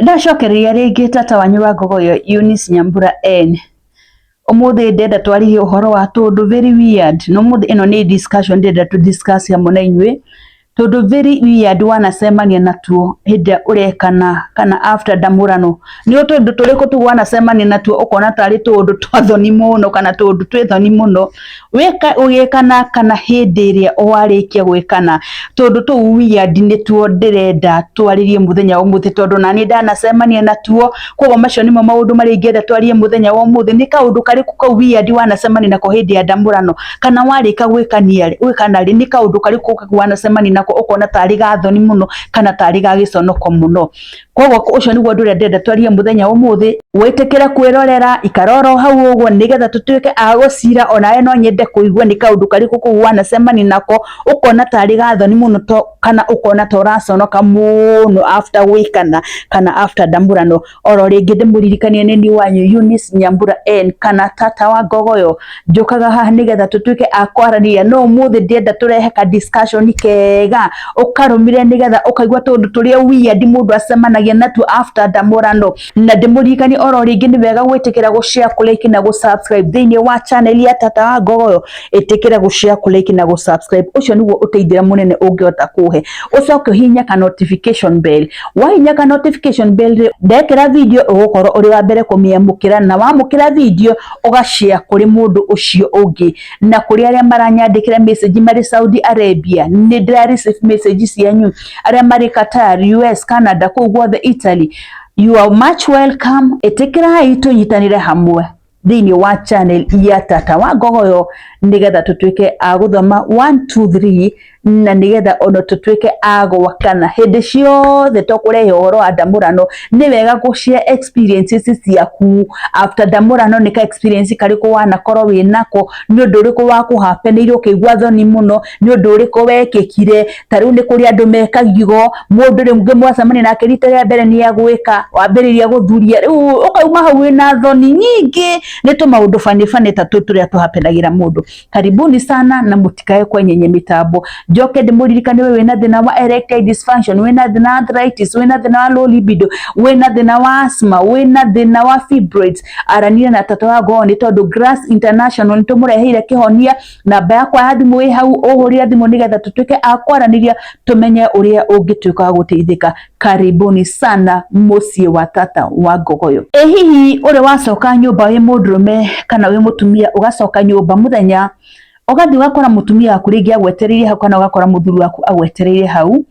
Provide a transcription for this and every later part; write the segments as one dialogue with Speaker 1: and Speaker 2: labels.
Speaker 1: Ndacokereria rĩngĩ tata wanyu wa Ngogoyo Eunice Nyambura N. Ũmũthĩ ndĩrenda twarĩrie ũhoro wa tũũndũ very weird na ũmũthĩ ĩno nĩ discussion ndĩrenda tũ discuss hamwe na inyuĩ tũndũ very weird wanacemania natuo hĩndĩ ĩrĩa ũrekana kana after ndamũrano. Nĩ tũndũ tũrĩkũ tu wanacemania natuo ũkona tarĩ tũũndũ twa thoni mũno kana tũũndũ twĩ thoni mũno wĩka ũgĩkana kana hĩndĩ ĩrĩa warĩkia gwĩkana. Tũndũ tũu weird nĩtuo ndĩrenda twarĩrie mũthenya wa ũmũthĩ tondũ naniĩ ndanacemania natuo, koguo macio nĩmo maũndũ marĩa ingĩenda twarie mũthenya wa ũmũthĩ. Nĩ kaũndũ karĩkũ kau weird wanacemania nako hĩndĩ ya ndamũrano kana warĩka gwĩkania gwĩkana rĩ, nĩ kaũndũ karĩkũ kau wanacemania nako ũkona tarĩ ga thoni mũno kana tarĩ ga gĩconoko mũno. Koguo ũcio nĩguo ũndũ ũrĩa ndĩrenda twarie mũthenya wa ũmũthĩ. Wĩtĩkĩre kwĩrorera, ikara oro hau ũguo nĩgetha tũtuĩke a gũcira onawe no nyende kũigua nĩ kaũndũ karĩkũ kau wanacemania nako ũkona tarĩ ga thoni mũno to kana ũkona ta ũraconoka mũno after gwĩkana kana after ndamũrano. Oro rĩngĩ ndĩmũririkanie nĩ niĩ wanyu Eunice Nyambura N kana tata wa Ngogoyo. Njũkaga haha nĩgetha tũtuĩke a kwaranĩria no ũmũthĩ ndĩrenda tũrehe ka discussion kega ũkarũmĩrĩre nĩgetha ũkaigua tũũndũ tũrĩa weird mũndũ acemanagia natuo after ndamũrano. Na ndĩmũririkanie oro rĩngĩ nĩ wega gwĩtĩkĩra gũ share, kũ like na gũ subscribe thĩinĩ wa channel ya tata wa Ngogoyo. Ĩtĩkĩra gũ share, kũ like na gũ subscribe, ũcio nĩguo ũteithio mũnene ũngĩhota kũhe. Ũcoke ũhihinye ka notification bell. Wahihinya ka notification bell rĩ, ndekĩra video ũgũkorwo ũrĩ wa mbere kũmĩamũkĩra na wamũkĩra video ũga share kũrĩ mũndũ ũcio ũngĩ. Na kũrĩ arĩa maranyandĩkĩra message marĩ Saudi Arabia, nĩ ndĩra receive message cianyu, arĩa marĩ Qatar, US, Canada, kũu guothe Italy, you are much welcome. Ĩtĩkĩrai tũnyitanĩre hamwe thĩinĩ wa channel ya tata wa Ngogoyo nĩgetha tũtuĩke a gũthoma 1 2 3 na nĩgetha ona tũtuĩke a gwakana hĩndĩ ciothe tũkũrehe ũhoro wa ndamũrano. Nĩ wega gũ share experiences ciaku after ndamũrano, nĩ ka experience karĩkũ wanakorwo wĩnako, nĩ ũndũ ũrĩkũ wakũhapenĩire ũkĩigua thoni mũno, nĩ ũndũ ũrĩkũ wekĩkire. Ta rĩu nĩ kũrĩ andũ mekagio mũndũ rĩngĩ mwacemania nake rita rĩa mbere nĩ agwĩka wambĩrĩria gũthuria, rĩu ũkauma hau wĩna thoni nyingĩ. Nĩ tũmaũndũ bani bani ta tũtũ tũrĩa tũhapenagĩra mũndũ. Karibuni sana na mũtikae kwenyenye mĩtambo. Njoke ndĩmũririkanie we wĩna thĩna wa erectile dysfunction, wĩna thĩna wa arthritis, wĩna thĩna wa low libido, wĩna thĩna wa asthma, wĩna thĩna wa fibroids, aranĩria na tata wa Ngogoyo nĩ tondũ Grass International nĩ tũmũreheire kĩhonia. Namba yakwa ya thimũ ĩ hau, ũhũrĩre thimũ nĩgetha tũtuĩke a kwaranĩria tũmenye ũrĩa ũngĩtuĩka wa gũteithĩka. Karibuni sana mũciĩ wa tata wa Ngogoyo. Ĩ hihi ũrĩ wacoka nyũmba wĩ mũndũrũme kana wĩ mũtumia, ũgacoka nyũmba mũthenya ũgathiĩ ũgakora mũtumia waku rĩngĩ agwetereire hau kana ũgakora mũthuri waku agwetereire hau.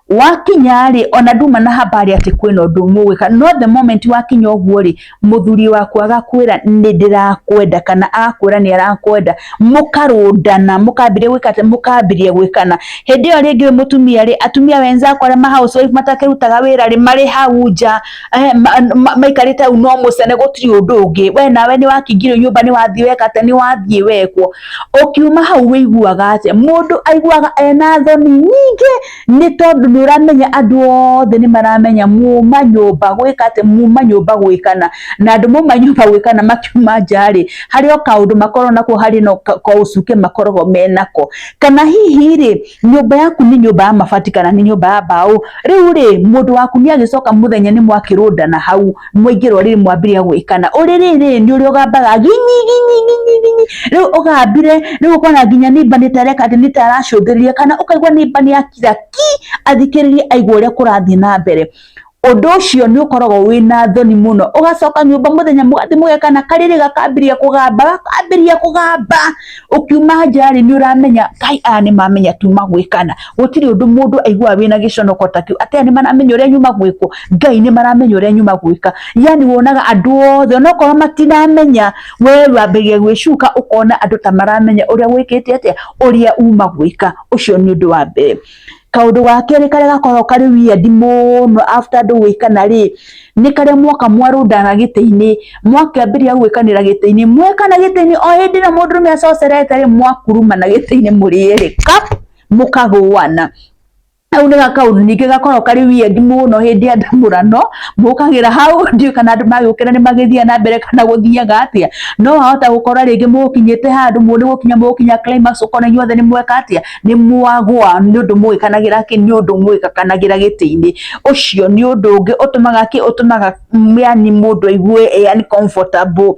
Speaker 1: Wakinya rĩ, ona nduma na habari atĩ kwĩna ũndũ mũgwĩka, no the moment wakinya ũguo rĩ, mũthuri waku agakwĩra nĩ ndĩrakwenda kana agakwĩra nĩ arakwenda, mũkarũndana, mũkambĩrĩria gwĩka atĩ, mũkambĩrĩria gwĩkana. Hĩndĩ ĩyo rĩngĩ wĩ mũtumia rĩ, atumia wenzako arĩa ma housewife matakĩrutaga wĩra rĩ, marĩ hau nja maikarĩte hau no mũcene gũtirĩ ũndũ ũngĩ. We nawe nĩ wakĩingĩrio nyũmba nĩ wathiĩ weka atĩa, nĩ wathiĩ wekwo. Ũkiuma hau wĩiguaga atĩa? Mũndũ aiguaga ena thoni nyingĩ nĩ tondũ nĩ ũramenya andũ othe nĩ maramenya muma nyũmba gwĩka atĩ, muma nyũmba gwĩkana. Na andũ mauma nyũmba gwĩkana makiuma nja rĩ, harĩ o kaũndũ makoragwo nako, harĩ no kaũcuke makoragwo menako. Kana hihi rĩ, nyũmba yaku nĩ nyũmba ya mabati kana nĩ nyũmba ya mbaũ, rĩu rĩ, mũndũ waku nĩ agĩcoka mũthenya nĩ mwakĩrũndana hau mwaingĩra ũrĩrĩ mwambĩrĩria gwĩkana. Ũrĩrĩ rĩ, nĩ ũrĩa ũgambaga ginyi ginyi ginyi ginyi, rĩu ũgambire, rĩu ũkona nginya neighbour nĩ ta areka atĩ, nĩ ta aracũthĩrĩria kana ũkaigua neighbour nĩ akira ki athikĩrĩrie aigue ũrĩa kũrathiĩ na mbere. Ũndũ ũcio nĩ ũkoragwo wĩna thoni mũno. Ũgacoka nyũmba mũthenya mũgathiĩ mũgekana, karĩrĩ gakambĩrĩria kũgamba, gakambĩrĩria kũgamba. Ũkiuma nja rĩ, nĩ ũramenya kai aya nĩ mamenya tuma gwĩkana. Gũtirĩ ũndũ mũndũ aiguaga wĩna gĩconoko ta kĩu, atĩ aya nĩ maramenya ũrĩa nyuma gwĩkwo, Ngai nĩ maramenya ũrĩa nyuma gwĩka. Yani wonaga andũ othe onokorwo matiramenya, we wambĩrĩria gwĩcuka ũkona andũ ta maramenya ũrĩa wĩkĩte atĩa, ũrĩa uma gwĩka. Ũcio nĩ ũndũ wa mbere. Kaũndũ ga kerĩ karĩa gakoragwo karĩ weird mũno after andũ gwĩkana rĩ, nĩ karĩa mwoka mwarũndana gĩtĩ-inĩ, mwakĩambĩrĩria gwĩkanĩra gĩtĩ-inĩ, mwekana gĩtĩ-inĩ o hĩndĩ ĩrĩa mũndũrũme acocerete rĩ, mwakurumana gĩtĩ-inĩ mũrĩ erĩ kap, mũkagũana. Hau nĩ gakaũndũ ningĩ gakoragwo karĩ weird mũno hĩndĩ ya ndamũrano, mũkagĩra hau ndiũĩ kana andũ magĩũkĩra nĩ magĩthiaga na mbere kana gũthiaga atĩa, no wahota gũkora rĩngĩ mũgũkinyĩte handũ nĩ gũkinya mũgũkinya climax ũkona inyuothe nĩ mweka atĩa, nĩ mwagũa nĩ ũndũ mũgĩkanagĩra kĩ, nĩ ũndũ mũgĩkakanagĩra gĩtĩ-inĩ. Ũcio nĩ ũndũ ũngĩ ũtũmaga kĩ, ũtũmaga yani mũndũ aigue e uncomfortable.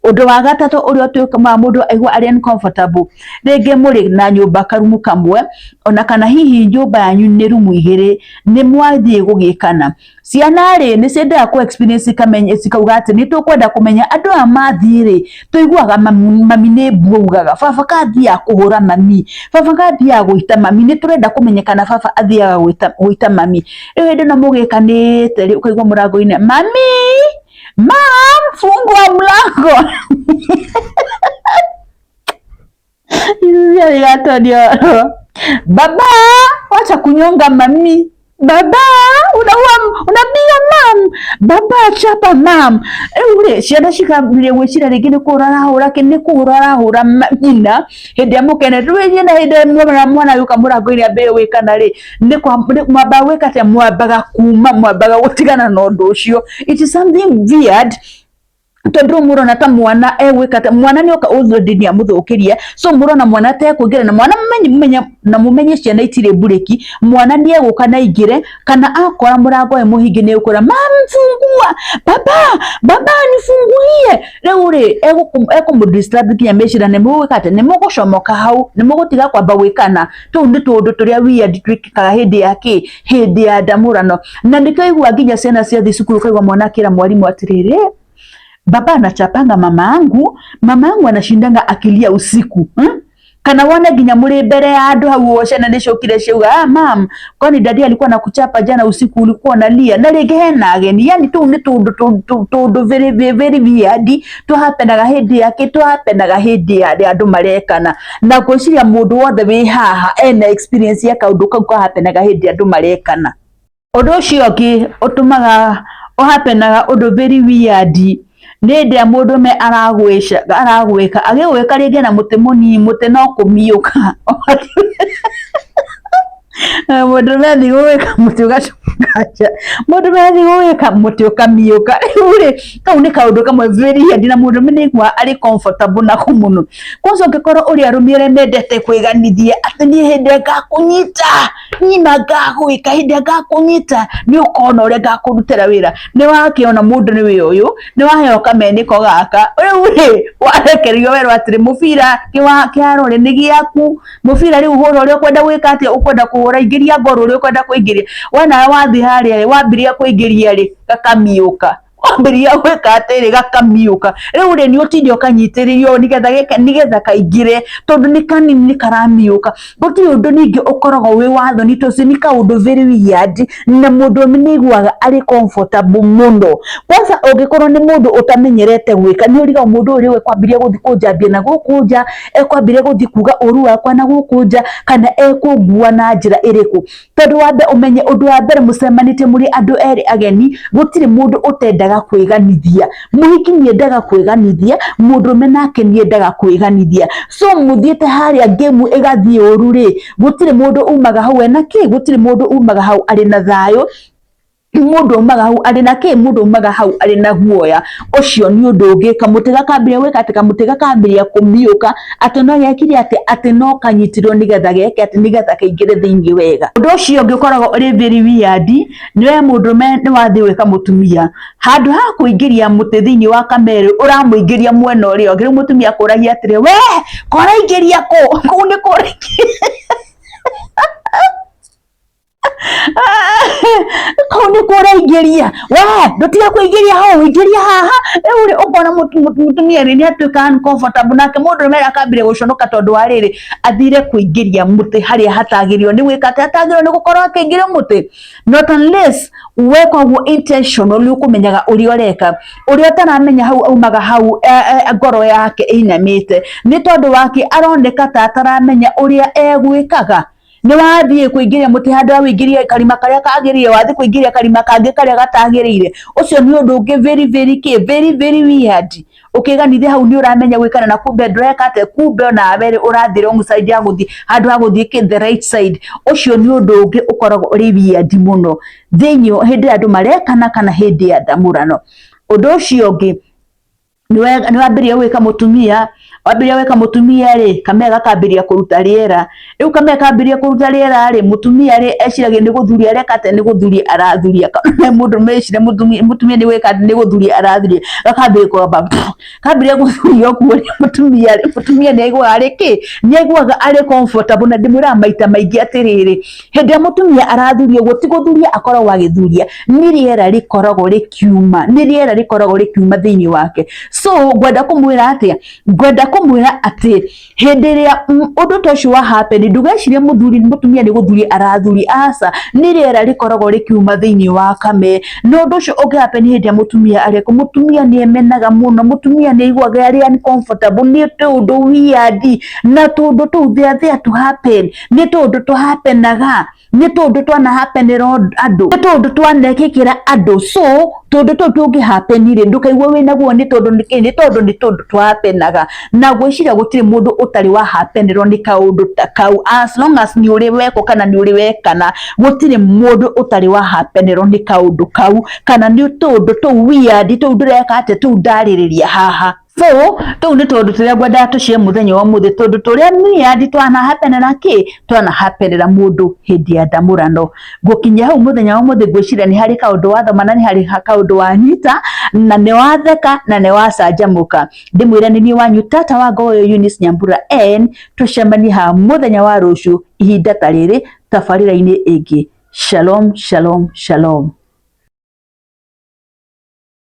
Speaker 1: Ũndũ wa gatatũ ũrĩa ũtũmaga mũndũ aigue arĩ uncomfortable, rĩngĩ mũrĩ na nyũmba karumu kamwe, ona kana hihi nyũmba yanyu nĩ rumu igĩrĩ, nĩ mwathiĩ gũgĩkana. Ciana rĩ, nĩ ciendaga kũ experience ikamenya cikauga atĩ nĩ tũkwenda kũmenya andũ aya mathiĩ rĩ, tũiguaga mami nĩ mbu augaga, baba ka athiaga kũhũra mami, baba ka athiaga gũita mami, nĩ tũrenda kũmenya kana baba athiaga gũita mami. Rĩu hĩndĩ ĩno mũgĩkanĩte rĩ, ũkaigua mũrango-inĩ, mami, mam, fungua mlango. Baba, wacha kunyonga mami. Baba, unaua unapiga mam. Baba, chapa mam. Rĩu rĩ, ciana cikambĩrĩria gwĩciria rĩngĩ nĩ kũhũra arahũra kĩ, nĩ kũhũra arahũra nyina hĩndĩ ĩrĩa mũkenete. Rĩu nyina hĩndĩ ĩrĩa mwana agĩũka mũrango-inĩ ambĩrĩrie gwĩkana rĩ, nĩ mwambaga gwĩka atĩa? Mwambaga kuma, mwambaga gũtigana na ũndũ ũcio. It is something weird tondũ rĩu mũrona ta mwana egwĩka atĩa, mwana nĩ oka already nĩ amũthũkĩria, so mũrona mwana atekũingĩra na mwana mũmenye na mũmenye ciana itirĩ mburĩki, mwana nĩ egũka na aingĩre kana akora mũrango wĩ mũhinge nĩ egũkwĩra mam fungua, baba baba nifungulie. Rĩu rĩ ekũmũ disturb nginya meciria, nĩ mũgwĩka atĩa, nĩ mũgũcomoka hau, nĩ mũgũtiga kwamba gwĩkana. Tũu nĩ tũũndũ tũrĩa weird twĩkĩkaga hĩndĩ ya kĩ, hĩndĩ ya ndamũrano. Na nĩkĩo ũiguaga nginya ciana ciathiĩ cukuru ũkaigua mwana akĩra mwarimũ atĩrĩrĩ, baba anachapanga mama yangu, mama yangu anashindanga akilia usiku, Kana wone nginya mũrĩ mbere ya andũ hau ũguo ciana nĩ ciũkire ciauga, ah mam, kwani daddy alikuwa anakuchapa jana usiku ulikuwa unalia? Na rĩngĩ hena ageni, yani tũu nĩ tũũndũ tũũndũ very very weird tũhapenaga hĩndĩ ya kĩ, tũhapenaga hĩndĩ ya andũ marekana. Na ngwĩciria mũndũ wothe wĩ haha ena experience ya kaũndũ kau kahapenaga hĩndĩ andũ marekana. Ũndũ ũcio ũngĩ ũtũmaga ũhapenaga ũndũ very weird nĩ hĩndĩ ĩrĩa mũndũrũme aragwĩka agĩgwĩka rĩngĩ na mũtĩ mũnini, mũtĩ no kũmiũka. Mũndũrũme athiĩ gũgwĩka mũtĩ ũgacoka nja, mũndũrũme athiĩ gũgwĩka mũtĩ ũkamiũka. Rĩu rĩ, kau nĩ kaũndũ kamwe very weird na mũndũrũme nĩ aiguaga arĩ comfortable nako mũno. Kwanza ũngĩkorwo ũrĩ arũme arĩa mendete kwĩganithia atĩ niĩ hĩndĩ ĩrĩa ngakũnyita, niĩ ma ngagwĩka, hĩndĩ ĩrĩa ngakũnyita nĩ ũkona ũrĩa ngakũrutĩra wĩra. Nĩ wakĩona mũndũ nĩwe ũyũ, nĩ waheo kamenĩko gaka, rĩu rĩ, warekererio werwo atĩrĩ mũbira kĩharo rĩ nĩ gĩaku, mũbira rĩu hũra ũrĩa ũkwenda gwĩka atĩa, ũkwenda kũhũra, ingĩria ngoro ũrĩa ũkwenda kũingĩria. We nawe wathiĩ harĩa rĩ, wambĩrĩria kũingĩria rĩ, gakamiũka. Wambĩrĩria gwĩka atĩrĩ, gakamiũka. Rĩu rĩ, nĩ ũtinde ũkanyitĩrĩria ũũ nĩgetha gĩke, nĩgetha kaingĩre, tondũ nĩ kanini nĩ karamiũka. Gũtirĩ ũndũ ningĩ ũkoragwo wĩ wa thoni ta ũcio, nĩ kaũndũ very weird na mũndũrũme nĩ aiguaga arĩ comfortable mũno. Kwanza ũngĩkorwo nĩ mũndũ ũtamenyerete gwĩka, nĩ ũrigagwo mũndũ ũyũ rĩu ekwambĩrĩria gũthiĩ kũnjambia na gũkũ nja, ekwambĩrĩria gũthiĩ kuga ũru wakwa na gũkũ nja, kana ekũngua na njĩra ĩrĩkũ. Tondũ wambe ũmenye ũndũ wa mbere mũcemanĩtie mũrĩ andũ erĩ ageni, gũtirĩ mũndũ ũtendaga kwĩganithia. Mũhiki nĩ endaga kwĩganithia, mũndũrũme nake nĩ endaga kwĩganithia. So mũthiĩte harĩa game ĩgathiĩ ũru rĩ, gũtirĩ mũndũ umaga hau ena kĩ, gũtirĩ mũndũ umaga hau arĩ na thayũ, mũndũ umaga hau arĩ na kĩ, mũndũ umaga hau arĩ na guoya. Ũcio nĩ ũndũ ũngĩ, kamũtĩ gakambĩrĩria gwĩka atĩ, kamũtĩ gakambĩrĩria kũmiũka, atĩ no gekire atĩ, atĩ no kanyitirwo nĩgetha geke atĩ, nĩgetha kaingĩre thĩiniĩ wega. Ũndũ ũcio ũngĩ ũkoragwo ũrĩ very weird, nĩ we mũndũrũme nĩ wathiĩ gwĩka mũtumia, handũ ha kũingĩria mũtĩ thĩiniĩ wa kamerũ, ũramũingĩria mwena ũrĩa ũngĩ. Rĩu mũtumia akũragia atĩrĩ, we koraingĩria kũ? Kũu nĩ kũ ũraingĩria? Kũu nĩ kuo ũraingĩria, we ndũtige kũingĩria hau, ingĩria haha. Rĩu rĩ, ũkona mũtumia nĩ atuĩka uncomfortable, nake mũndũrũme akambĩrĩria gũconoka tondũ wa rĩrĩ, athire kũingĩria mũtĩ harĩa hatagĩrĩirwo nĩ gwĩka atĩ, hatagĩrĩirwo nĩ gũkorwo akĩingĩria mũtĩ. Not unless weka ũguo intentionally ũkũmenyaga ũrĩa ũreka, ũrĩa ũtaramenya hau aumaga hau ngoro yake ĩinamĩte, nĩ tondũ wake aroneka ta ataramenya ũrĩa egwĩkaga. Nĩ wathiĩ kũingĩria mũtĩ handũ ha wĩingĩrie karima karĩa kagĩrĩire, wathiĩ kũingĩria karima kangĩ karĩa gatagĩrĩire. Ũcio nĩ ũndũ ũngĩ very very kĩ, very very weird. Ũkĩganithia hau nĩ ũramenya gwĩkana na kumbe ndũreka atĩa, kumbe onawe rĩ ũrathiĩ wrong side ya gũthiĩ handũ ha gũthiĩ the right side. Ũcio nĩ ũndũ ũngĩ ũkoragwo ũrĩ weird mũno thĩinĩ hĩndĩ ĩrĩa andũ marekana kana hĩndĩ ya ndamũrano. Ũndũ ũcio ũngĩ nĩ wambĩrĩria gwĩka mũtumia, wambĩrĩria gwĩka mũtumia rĩ, kamee gakambĩrĩria kũruta rĩera. Rĩu kamee kambĩrĩria kũruta rĩera rĩ, mũtumia rĩ eciragia nĩ gũthuria areka atĩa, nĩ gũthuria arathuria. Kana mũndũ eciria mũtumia nĩ gwĩka atĩa, nĩ gũthuria arathuria, gakambĩrĩria kũgamba kambĩrĩria gũthuria ũguo rĩ, mũtumia rĩ, mũtumia nĩ aiguaga arĩ kĩ, nĩ aiguaga arĩ comfortable. Na ndĩmwĩraga maita maingĩ atĩrĩrĩ, hĩndĩ ĩrĩa mũtumia arathuria ũguo, ti gũthuria akoragwo agĩthuria, nĩ rĩera rĩkoragwo rĩkiuma, nĩ rĩera rĩkoragwo rĩkiuma thĩinĩ wake. So ngwenda kũmwĩra atĩa? Ngwenda kũmwĩra atĩ hĩndĩ ĩrĩa ũndũ ta ũcio wa happen, ndũgecirie mũthuri mũtumia nĩ gũthuria arathuria, aca, nĩ rĩera rĩkoragwo rĩkiuma thĩinĩ wa kame. Na ũndũ ũcio ũngĩ happen hĩndĩ ĩrĩa mũtumia areka, mũtumia nĩ emenaga mũno, mũtumia nĩ aiguaga arĩ uncomfortable, nĩ tũũndũ weird, na tũũndũ tũu they are there to happen, nĩ tũũndũ tũhappenaga, nĩ tũũndũ twanahappenĩra andũ, nĩ tũũndũ twanekĩkĩra andũ. So tũũndũ tũu tũngĩhappen rĩ, ndũkaigue wĩna guo nĩ tondũ nĩkĩ, nĩ tondũ nĩ tũũndũ twahappenaga. Na ngwĩciria gũtirĩ mũndũ ũtarĩ wahappenĩrwo nĩ kaũndũ ta kau, as long as nĩ ũrĩ wekwo kana nĩ ũrĩ wekana, gũtirĩ mũndũ ũtarĩ wahappenĩrwo nĩ kaũndũ kau kana nĩ tũũndũ tũu weird tũu ndĩreka atĩa, tũu ndarĩrĩria haha. So tũu nĩ tũũndũ tũrĩa ngwendaga tũshare mũthenya wa ũmũthĩ, tũndũ tũrĩa weird twanahappenĩra kĩ, twanahappenĩra mũndũ hĩndĩ ya ndamũrano. Ngũkinyia hau mũthenya wa ũmũthĩ, ngwĩciria nĩ harĩ kaũndũ wathoma na nĩ harĩ kaũndũ wanyita na nĩ watheka na nĩ wacanjamũka. Ndĩmwĩre nĩ niĩ wanyu tata wa Ngogoyo Eunice Nyambura N, tũcemanie haha mũthenya wa rũciũ ihinda ta rĩrĩ tabarĩra-inĩ ĩngĩ. Shalom, shalom, shalom.